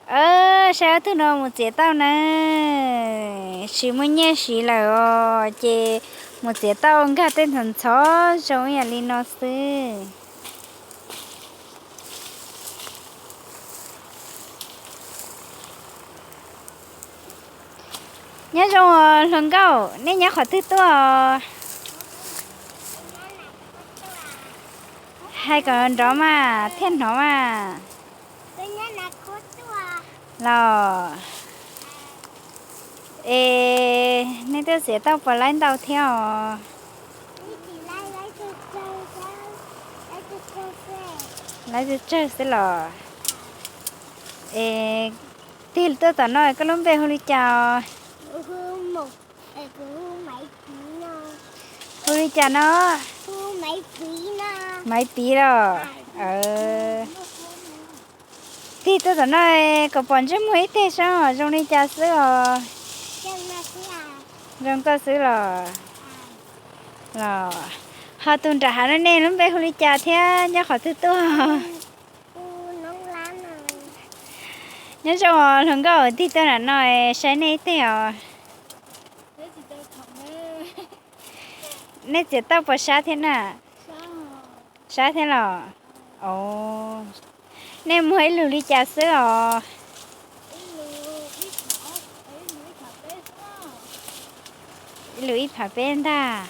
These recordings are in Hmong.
Saib ob tug no mus txiav tauj na, tsis muaj nyiaj siv lawm os, ces mus txiav tauj nkag tej ntxhov ntxhov zoo ib yam li no xwb. Nyob zoo os hluas nkauj, nej nyob qhov twg tuaj os? Hais kom nrov mas thiaj hnov mas. Los, es nej tuaj txiav tauj puas laib ntau thiab os? Laib tsawg tsawg xwb los. Es tig tuaj tom no koj lub npe hu li cas os? Hu li cas no? Maiv Piv los? Tig tuaj tom no kom pom ntsej muag ib teg saib zoo li cas xwb os. Zoo koj xwb los? Los, ho tus nram hav no nej lub npe hu li cas thiab nyob qhov twg tuaj? Nyob zoo os hluas nkauj, tig tuaj nram no saib nej ib teg os. Nej txiav tauj puas sab thiab na? Sab thiab los? Nej muag ib lus li cas xwb os? Ib lus ib phav peb ntag.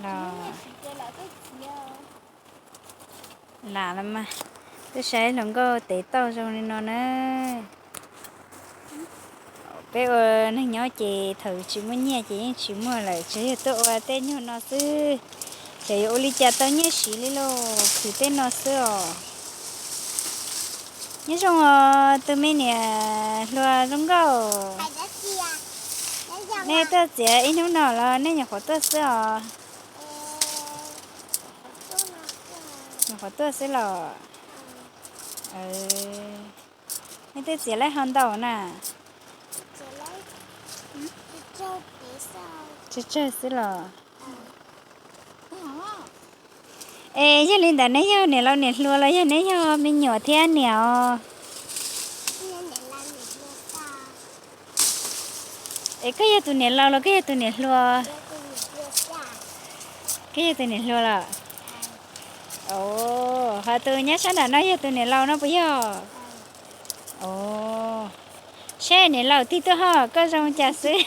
Los, lam los mas, twb saib hluas nkauj tev tauj zoo li no na. Peb ua neeg nyob ces thaum tsis muaj nyiaj ces yeej tsis muag lawm, tsuas yog tuaj ua tej nyuag no xwb. Xyov yuav ua li cas tau nyiaj siv li lauj, khwv tej no xwb os. Nyob zoo os tus me niam hluas zoo nkauj. Nej tuaj txiav ib hnub no los nej nyuam qhuav tuaj xwb os? Nyuam qhuav tuaj xwb los? Nej twb txiav laib hau ntau na? Tsawg tsawg xwb los? Es yog li ntawd neb yog niam laus niam hluas los yog neb yog me nyuam thiab niam os? Es koj yog tus niam laus los koj yog tus niam hluas? Koj yog tus niam hluas los? Os, ho tus nyob sab nram no yog tus niam laus no puas yog? Os, saib niam laus tig tuaj ho koj zoo cas xwb?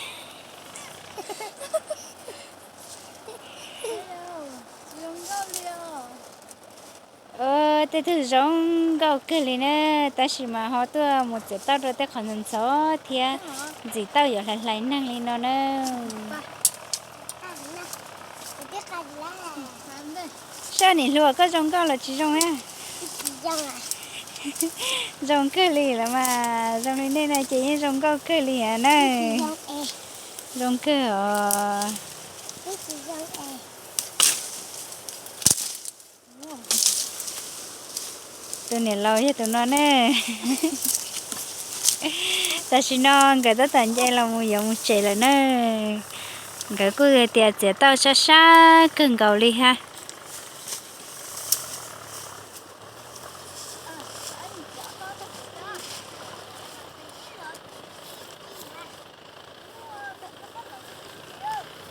Tej tug zoo nkauj kawg li na, tab sis mas ho tuaj mus txiav tauj rau tej qhov ntxhov ntxhov thiab ntxim tauj yuav hlais hlais neeg li no na. Saib niam hluas koj zoo nkauj los tsis zoo na? Zoo kawg li los mas, zoo li nej no ces yeej zoo nkauj kawg li na. Zoo kawg os. Tus niam laus yog tus no ne. Tam sim no nkawd tab tom nce los mus yuav mus tsev lawm na. Nkawd kuj tias txiav tauj sab sab kawg nkaus li hab.